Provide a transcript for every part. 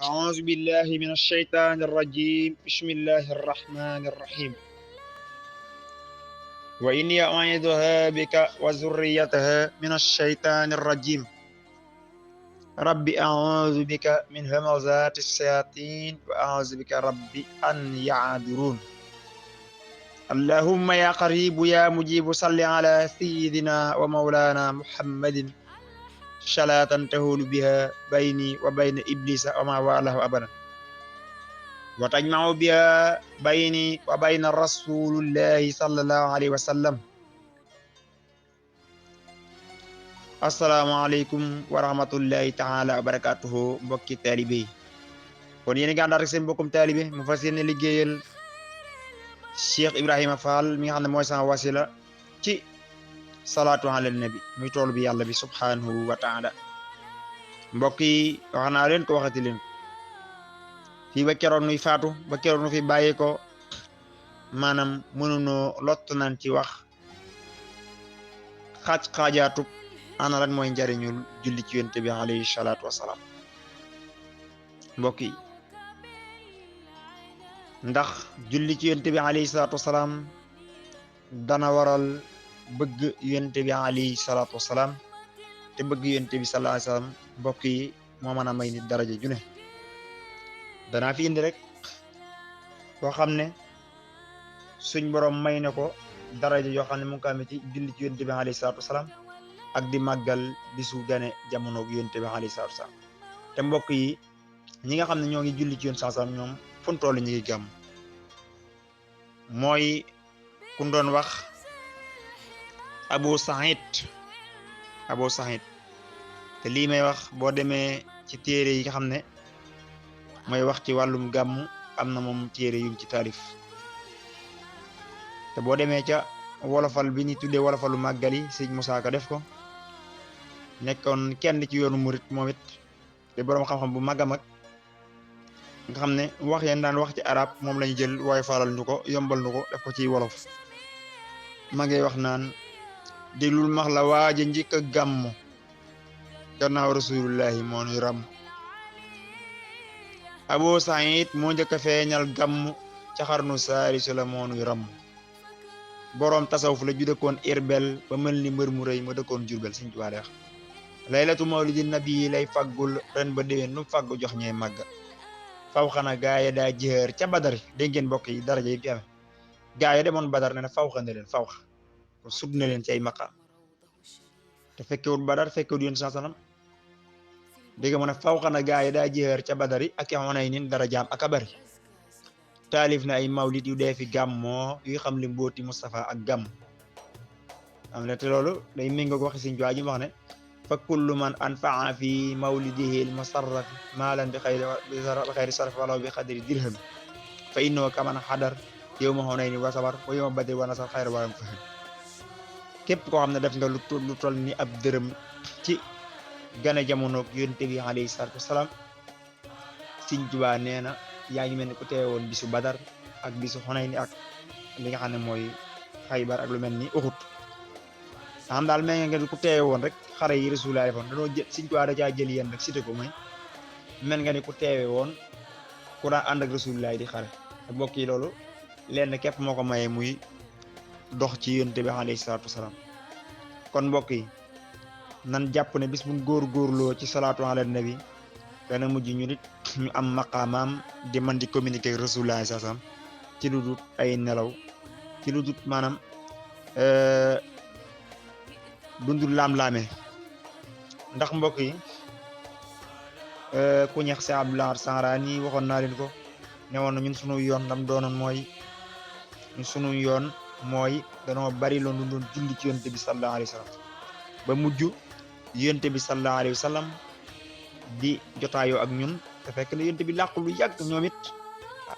أعوذ بالله من الشيطان الرجيم بسم الله الرحمن الرحيم وإني أعيذها بك وذريتها من الشيطان الرجيم رب أعوذ بك من همزات الشياطين وأعوذ بك رب أن يعذرون اللهم يا قريب يا مجيب صل على سيدنا ومولانا محمد صلاة تهول بها بيني وبين إبليس وما والاه أبدا وتجمع بها بيني وبين رسول الله صلى الله عليه وسلم asalaamaaleykum wa rahmatullahi taala wa barakatuhu mbokki taalibe yi kon yéen a ngi ànd ak seen mbokkum taalibe mu fas yéene liggéeyal Cheikh Ibrahima Fall mi nga xam ne mooy sama wasila ci salaatu ala nabi muy tool bi yàlla bi subhanahu wa taala mbokk yi wax naa leen ko waxati leen fii ba keroog nuy faatu ba keroog nu fi bàyyi ko maanaam mënunoo lott nañ ci wax xaajaatu ana lan mooy njariñul julli ci yonent bi alayhi salaatu wasalaam mbokk yi ndax julli ci yonent bi alayhi salaatu wasalaam dana waral bëgg yonent bi alayhi salaatu wasalaam te bëgg yonent bi sallallahu alayhi wasallam mbokk yi moo mën a may nit daraja ju ne danaa fi indi rek boo xam ne suñ borom may na ko daraja yoo xam ne mu ngi ko amee ci julli ci yonent bi alayhi salaatu wasalaam ak di màggal bisu gane jamono yonent bi alayhi salaatu wasalaam te mbokk yi ñi nga xam ne ñoo ngi julli ci yonent sallallahu alayhi wasallam ñoom fu ñu toll ñu ngi gàmm mooy ku doon wax Abu Saïd te lii may wax boo demee ci téere yi nga xam ne mooy wax ci wàllum gàmm am na moom téere yum ci taarif te boo demee ca wolofal bi ñu tuddee wolofalu màggal yi sëñ Musaa Ka def ko nekkoon kenn ci yoonu murit moom it te boroom xam-xam bu mag a mag nga xam ne wax yeen daan wax ci arab moom lañu jël waaye faral ñu ko yombal ñu ko def ko ci wolof ma ngay wax naan déglul max la waaja njëkk a gàmm gannaaw rasulullahi moo nuy ram Abu Saïd moo njëkk a feeñal gàmm ca xarnu saari su la moo nuy ram boroom tasawuf la ju dëkkoon Irbel ba mel ni mbër mu rëy ma dëkkoon Jurbel Sëñ Tuubaa wax laylatu mawlidi nabi lay faggul ren ba déwén nu faggu jox ñee màgg faw xana gaaya daa jëër ca badari dégg ngeen mbokk yi daraja yi fi amee gaaya demoon badar ne na faw xa ne leen faw xa ko sud na leen ci ay maqaam te fekkewul badar fekkewul yoon sallam dégg mu ne faw xana gaaya daa jëër ca badari ak xonay nin darajaam ak a bari taalif na ay mawlid yu dee fi gàmmoo yu xam li mbooti Moustapha ak gàmm am na te loolu day méngoog waxi Sëñ Tuubaa ji wax ne fa kullu man anfaa fi mawlidihi al musarrafi maalan bi xayri sarf walaw bi xadri dirham fa innahu kaman xadar yawma hunayni wa sabar wa yawma badri wa nasar xayra waram fahim képp koo xam ne def nga lu toll ni ab dërëm ci gane jamono yonent bi alayhi salaatu wasalaam Sëñ Tuubaa nee na yaa ngi mel ni ku teewoon bisu badar ak bisu Xunayn ak li nga xam ne mooy Xaybar ak lu mel ni Uhud xam daal mel nga ku teewoon rek xare yi Rasulullah defoon dañoo jël Sëñ Tuubaa da caa jël yéen rek cité ko mooy mel nga ni ku teewe woon ku daan ànd ak Rasulullah di xare te mbokk yi loolu lenn képp moo ko mayee muy dox ci yonent bi alayhi salaatu wasalaam kon mbokk yi nan jàpp ne bis bu góor-góorloo ci salaatu ala nabi dana mujj ñu nit ñu am maqaamaam di man di communiquer ak Rasulullah sasam ci lu dut ay nelaw ci lu dut maanaam dundul laam-laamee ndax mbokk yi ku ñeex si Abdullah Sahraani waxoon naa leen ko ne woon na ñun sunu yoon lam doonoon mooy ñun sunu yoon mooy danoo bari loon lu doon julli ci yonent bi sallallahu alayhi wa sallam ba mujj yonent bi sallallahu alayhi wa sallam di jotaayoo ak ñun te fekk na yonent bi làqu lu yàgg ñoom it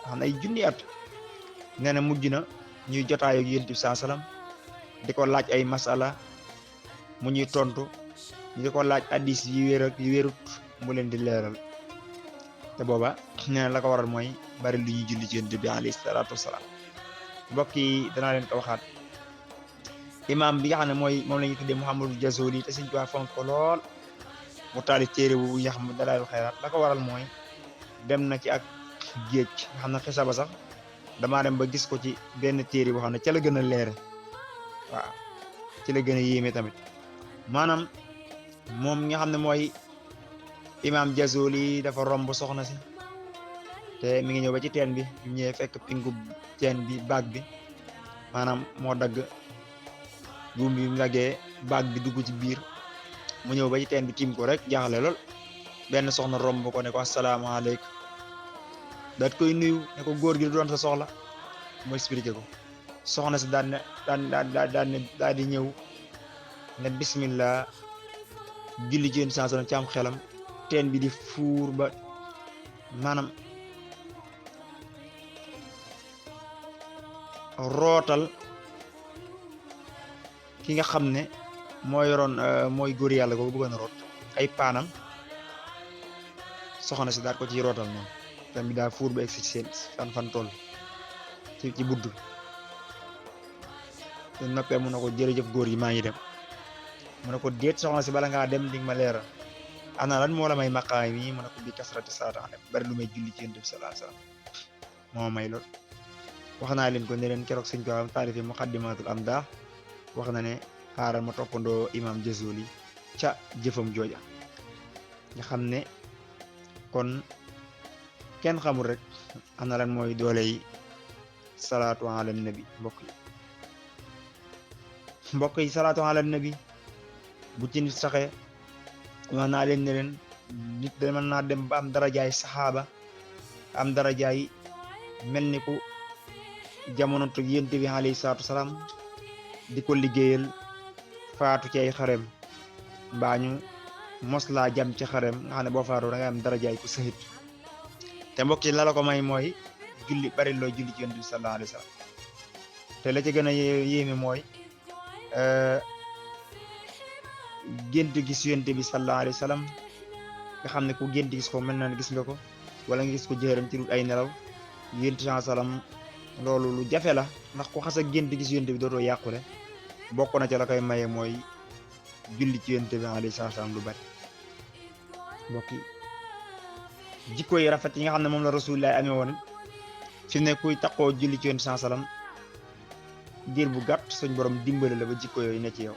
xam ay junni at nee na mujj na ñuy jotaayoo ak yonent bi sallallahu alayhi wa sallam di ko laaj ay masala mu ñuy tontu ñu di ko laaj addis yi wér ak yi wérut mu leen di leeral te booba nee na la ko waral mooy bari lu ñuy julli ci yonent bi alayhi salaatu wasalaam mbokk yi danaa leen ko waxaat imam bi nga xam ne mooy moom la ñuy tuddee Muhammadu Jasoli te Sëñ Tuubaa fonk ko lool mu taalif téere bu yax mu Dalaa'ilul Xayraat la ko waral mooy dem na ci ak géej nga xam ne xisa ba sax damaa dem ba gis ko ci benn téere boo xam ne ca la gën a leere waaw ci la gën a yéeme tamit maanaam moom nga xam ne mooy imam Jazuli dafa romb soxna si te mi ngi ñëw ba ci teen bi ñu ñëwee fekk pingu teen bi baag bi maanaam moo dagg buum bi mu daggee baag bi dugg ci biir mu ñëw ba ci teen bi tiim ko rek jaaxle lool benn soxna romb ko ne ko asalaamaaleykum daat koy nuyu ne ko góor gi du doon sa soxla mu expliqué ko soxna si daal di ñëw ne bismillah julli ci yéen ci am xelam teen bi di fuur ba maanaam rootal ki nga xam ne moo yoroon mooy góor yàlla ko bëggoon a root ay paanam soxna si daal ko ci rootal noonu teen bi daa fuur ba egsi ci seen fan toll ci budd bi te noppee mu ne ko jërëjëf góor yi maa ngi dem mu ne ko déet soxna si bala ngaa dem di nga ma leeral ana lan moo la may maqaay mi mu ne ko bi kasrati salaat bari lu may julli ci yonent bi sallallahu alayhi wasallam moo may lool wax naa leen ko ne leen keroog sëñ ko am taarifi muqaddimatul amdah wax na ne xaaral ma toppandoo imam Jazuli ca jëfam jooja nga xam ne kon kenn xamul rek ana lan mooy dooley salaatu ala nabi mbokk yi salaatu ala nabi bu ci nit saxee wax naa leen ne leen nit da mën naa dem ba am darajaay saxaaba am darajaay mel ni ku jamono tug yonent bi alayhi salaatu salaam di ko liggéeyal faatu ci ay xarem mbaa ñu mos laa jam ci xarem nga xam ne boo faatu da nga am darajaay ku sahit te mbokk yi la la ko may mooy julli bari loo julli ci yonent bi sallallahu alayhi wasallam te la ci gën a yéeme mooy gént gis yonent bi sallallahu alayhi wasallam nga xam ne ku gént gis ko mel na ne gis nga ko wala nga gis ko jëram ci dul ay nelaw yonent bi sallam loolu lu jafe la ndax ku xas a gént gis yonent bi dootoo yàqule bokk na ca la koy maye mooy julli ci yonent bi alayhi salaam lu bari mbokk yi jikko yi rafet yi nga xam ne moom la rasulullah amee woon fi ne kuy taqoo julli ci yonent sallam diir bu gàtt suñ borom dimbale la ba jikko yooyu ne ci yow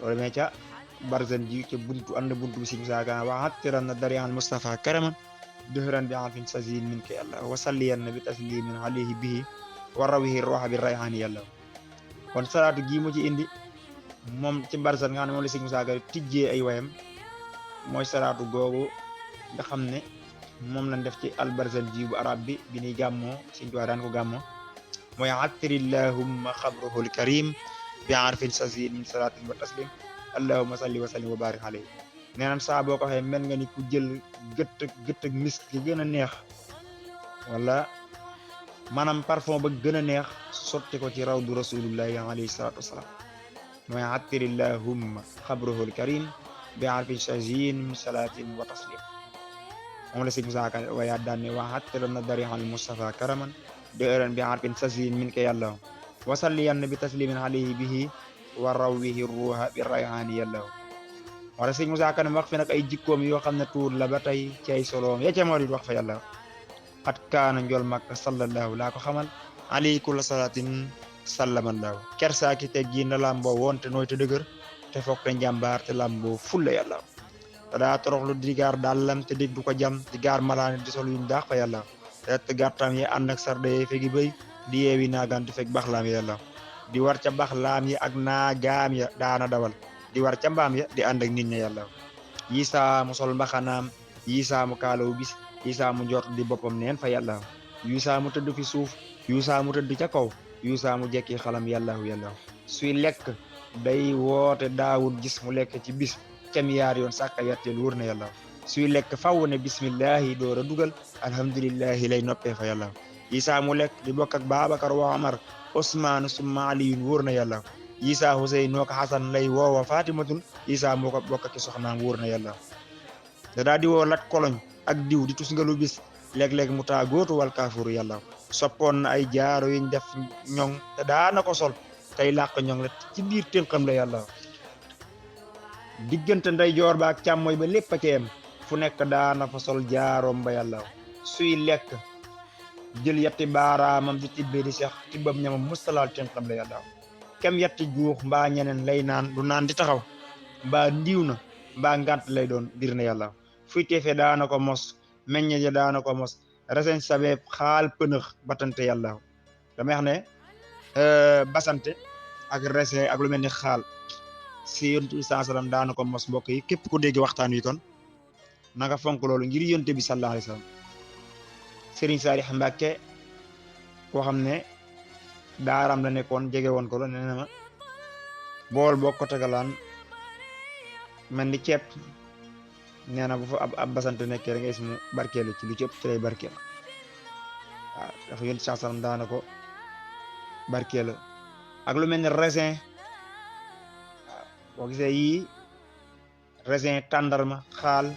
loolu mais ca barzan ji ca buntu ànd buntu bi si musaaka waxat tiran na dari al Mustafa karaman dëhëran bi alfin sazin min ka yàlla wa salliyan na bi taslimin alayhi bihi wa rawihi roxa bi rayhaani yàlla kon salaatu gii mu ci indi moom ci barzan nga xam ne moom la si musaaka tijjee ay wayam mooy salaatu googu nga xam ne moom lañ def ci albarzan ji bu arab bi bi ñuy gàmmoo Sëñ Tuubaa daan ko gàmmoo mooy attirillahumma xabruhul karim bi arfin sazin min salatin wa taslim allahumma salli wa sallim wa barik alayhi nee naan saa boo ko waxee mel nga ni ku jël gëtt ak misk gi gën a neex wala maanaam parfum ba gën a neex sotti ko ci rawdu rasulillahi alayhi salatu wasalaam mooy attirillahumma xabruhul karim bi arfin sazin min salatin wa taslim moom la Sëñ Musaa Ka wayaat daan ne wa attiran na dari al Mustafa karaman dëran bi arfin sazin min ka yàlla wasalliyan bi taslimin alayhi bihi wa rawihi ruha bi rayhaani yàlla wala Sëñ Musaa Ka wax fi nag ay jikkoom yoo xam ne tuur la ba tey ci ay soloom ya ca moo di wax fa yàlla xat kaana njol makka sallallahu laa ko xamal alayhi kulla salatin sallamallahu kersaaki te gi na lamboo woon te nooy te dëgër te foog te njàmbaar te lamboo fulla yàlla te daa toroxlu di gaar dàllam te dégg du ko jam di gaar malaane di sol yuñ daax fa yàlla te gàttam yi ànd ak sarde yi fegi bëy di yeewi naagaan di fekk baxlaam ya yàlla di war ca baxlaam yi ak naagaam ya daana dawal di war ca mbaam ya di ànd ak nit ña yàlla yi saa mu sol mbaxanaam yi saa mu kaalaw bis yi saa mu njort di boppam neen fa yàlla yu saa mu tëdd fi suuf yu saa mu tëdd ca kaw yu saa mu jekki xalam yàlla suy lekk day woote daawul gis mu lekk ci bis cam yaar yoon sàkka yatteel wóor na yàlla suy lekk faw ne bismillahi door a dugal alhamdulillahi lay noppee fa yàlla Isaa mu lekk di bokk ak Babacar wa Omar Ousmane summa Aliyun wóor na yàlla Isaa Huseyn noo ko Xasan lay woowa Fatimatul Isaa moo ko bokk ak soxnaam wóor na yàlla da daa di woo lat koloñ ak diw di tus nga lu bis léeg-léeg mu taa góotu wal kaafuru yàlla soppoon na ay jaaro yuñ def ñoŋ te daana ko sol tey làq ñoŋ la ci biir tënkam la yàlla diggante nday joor ba ak càmmooy ba lépp a ceem fu fu nekk daana fa sol jaaroom ba yàlla suy lekk jël yatti baaraamam di tibbee di seex tibbam ñamam mustalaal tentam la yàlla kem yatti juux mbaa ñeneen lay naan du naan di taxaw mbaa ndiw na mbaa ngant lay doon dir na yàlla fuy teefe daana ko mos meññe ja daana ko mos resen sabeeb xaal pënëx batante yàlla damay wax ne basante ak resen ak lu mel ni xaal si yonent bi sallam daana ko mos mbokk yi képp ku dégg waxtaan wi kon na nga fonk loolu ngir yonent bi sallallahu alayhi wasallam Serigne Saalix Mbàkke koo xam ne daaram la nekkoon jege woon ko la nee na ma bool boo ko tegalaan mel ni ceeb nee na bu fa ab basante nekkee da ngay gis mu barkeelu ci lu ci ëpp ci lay barkeelu waaw dafa yonent saa sallam daana ko barkeelu ak lu mel ni raisin waaw boo gisee yii raisin tàndarma xaal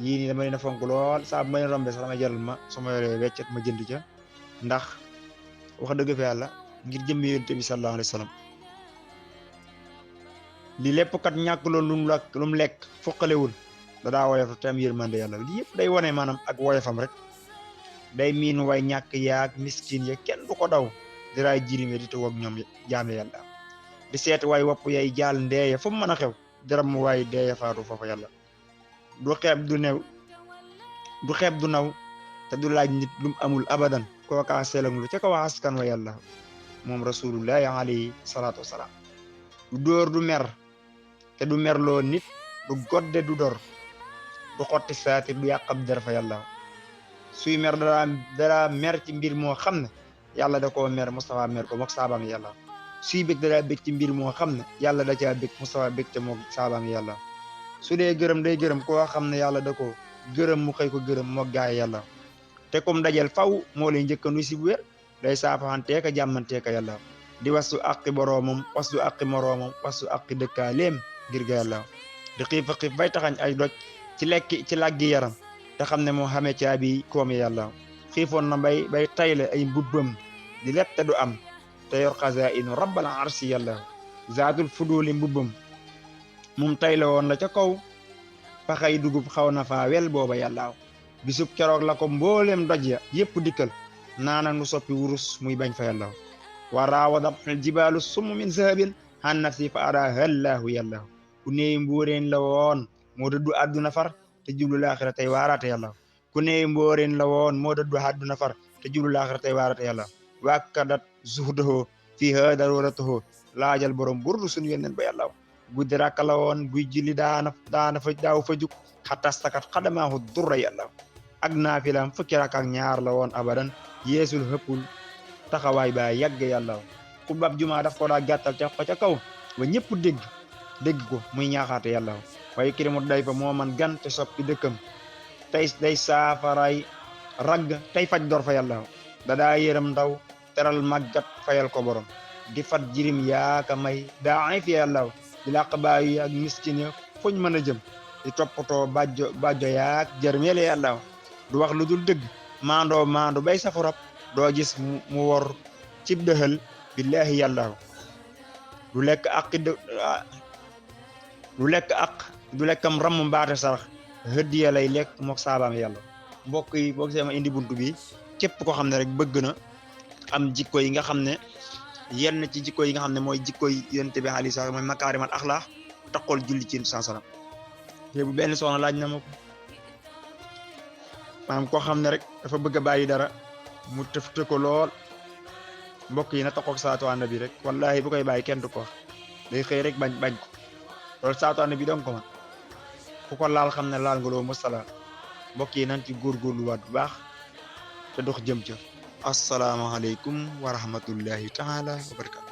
yii nii dama leen a fonk lool saa bu ma leen rombee sax dama jaral ma su ma yoree weccet ma jënd ca ndax wax dëgg fa yàlla ngir jëmmi yonent bi sallallahu alayhi wa sallam li lépp kat ñàkk loolu lu mu lekk foqalewul da daa woyof te am yërmande yàlla lii yëpp day wone maanaam ak woyofam rek day miin way ñàkk yaag miskin ya kenn du ko daw di raay jirime di toog ak ñoom jaame yàlla di seet waay wopp yay jaal ndeeye fu mu mën a xew jaram mu waay deeye faatu foofa yàlla du xeeb du new du xeeb du naw te du laaj nit lum amul abadan kookaa selang lu ca ko wax askan wa yàlla moom rasulullahi alayhi salaatu wasalaam du dóor du mer te du merloo nit du godde du dor du xotti saatir du yàqab der fa yàlla suy mer dara mer ci mbir moo xam ne yàlla da koo mer Mustafa mer ko mook saabaam yàlla suy bég dara bég ci mbir moo xam ne yàlla da caa bég Mustafa bég te mook saabaam yàlla su dee gërëm day gërëm koo xam ne yàlla da ko gërëm mu xëy ko gërëm mook gaay yàlla te comme dajel faw moo lay njëkkandu si bu wér day saafaxanteeka jàmmanteeka yàlla di wasu aqi boroomam wasu aqi moroomam wasu aqi dëkkaaleem ngir ga yàlla di xiifa xiif bay taxañ ay doj ci laggi yaram te xam ne moo xamee caabi koom yàlla xiifoon na bay tayle ay mbubbam di leb te du am te yor xazaa'inu rabbal arsi yàlla zaatul fuduli mbubbam mum tayle woon la ca kaw paxay dugub xaw na faa wel booba yàlla bisub keroog la ko mbooleem doj ya yépp dikkal naana nu soppi wurus muy bañ fa yàlla wa raawadatnal jibaalu summ min zahabin han nafsi fa araahallahu yàlla ku neeyi mbóoreen la woon moo dëddu àdduna far te jublu laaxira tey waaraate yàlla ku neeyi mbóoreen la woon moo dëddu àdduna far te jublu laaxira tey waaraate yàlla wàkkadat zuhdahu fi ha daruratahu laajal borom burdu suñu yónneen ba yàlla guddi rakka la woon buy julli daana fa daaw fa jug xatta stakat xadamaahu durra yàlla ak naafilam fukki rakk ak ñaar la woon abadan yeesul hëppul taxawaay ba yàgg yàlla xutbab jumaa daf ko daa gàttal ca ko ca kaw ba ñëpp dégg ko muy ñaaxaate yàlla waaye kirimu day fa moo man gan te soppi dëkkam tey day saafaray ragg tey faj dor fa yàlla da daa yërëm ndaw teral màggat fayal ko borom di fat jirim yaaka may daa ay fi yàlla di làq baayu ak miskin ya fuñ mën a jëm di toppatoo bàjjo yaak jërmeele yàlla du wax lu dul dëgg maando bay safurab doo gis mu wor cib dëxal billahi yàlla du lekkam ramm mbaate sarax hëddiya lay lekk mook saabaam yàlla mbokk yi boo gisee ma indi buntu bi képp ko xam ne rek bëgg na am jikko yi nga xam ne yenn ci jikko yi nga xam ne mooy jikko yi yonent bi alayhi salaam mooy makaarimal axlaax taqool julli ci sallam te bu benn soxna laaj na ma ko maanaam koo xam ne rek dafa bëgg a bàyyi dara mu tëfte ko lool mbokk yi na taqoog salaatu ala nabi rek wallahi bu koy bàyyi kenn du ko wax day xëy rek bañ ko loolu salaatu ala nabi dong ko man ku ko laal xam ne laal nga loo musala mbokk yi nañ ci góorgóorluwaat bu baax te dox jëm ca asalaamaaleykum wa rahmatullahi taala wa barakatu